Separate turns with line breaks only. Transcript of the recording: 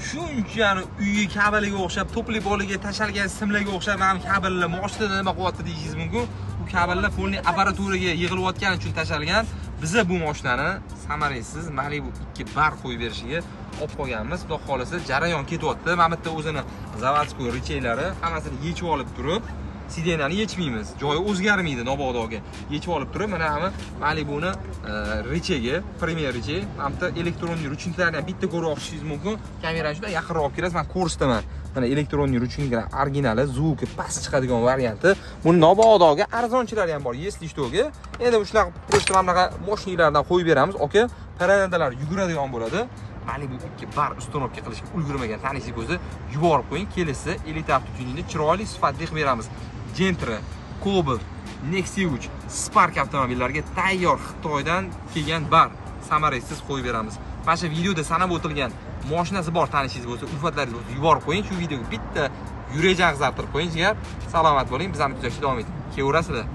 Shunchani uyi kabeliga o'xshab, topli boliga tashalgan simlarga o'xshab mana bu kabellar moshinada nima qilyapti deyishingiz mumkin. Bu kabellar полный apparaturaga yig'ilayotgani uchun tashalgan. Biza bu mashinani Samarasiz Malibu 2 bar qo'yib berishiga olib qolganmiz. Xudo xolasa jarayon ketyapti. Mana bu yerda o'zini заводской рычаг lari hammasini yechib olib turib, сиденье ni yechmaymiz. Joyi o'zgarmaydi nobodoga. Yechib olib turib, mana hamma Malibuni рычаг i, premier рычаг, mana bu yerda электронный ручник larni ham bitta ko'rib olishingiz mumkin. Kamerani juda yaqinroq olib kelasiz, men ko'rsataman. Mana электронный ручник lar originali, звук i past chiqadigan varianti. Buni nobodoga arzonchilari ham bor, если что ga. Endi shunaqa просто mana bunaqa mashinalardan qo'yib beramiz. Aka, paradalar yuguradigan bo'ladi. Malibu 2 bar установка qilishga ulgurmagan tanishingiz bo'lsa, yuborib qo'ying. Kelesi Elite Avto Tuningda chiroyli sifatli qilib beramiz. Gentra, Cobalt, Nexia 3, Spark avtomobillariga tayyor Xitoydan kelgan bar Samarasiz qo'yib beramiz. Mana shu videoda sanab o'tilgan mashinasi bor tanishingiz bo'lsa, ulfatlaringiz bo'lsa, yuborib qo'ying. Shu videoga bitta yurak qizartirib qo'ying, jigar. Salomat bo'ling, bizani kuzatishda davom eting. Kelaverasizlar.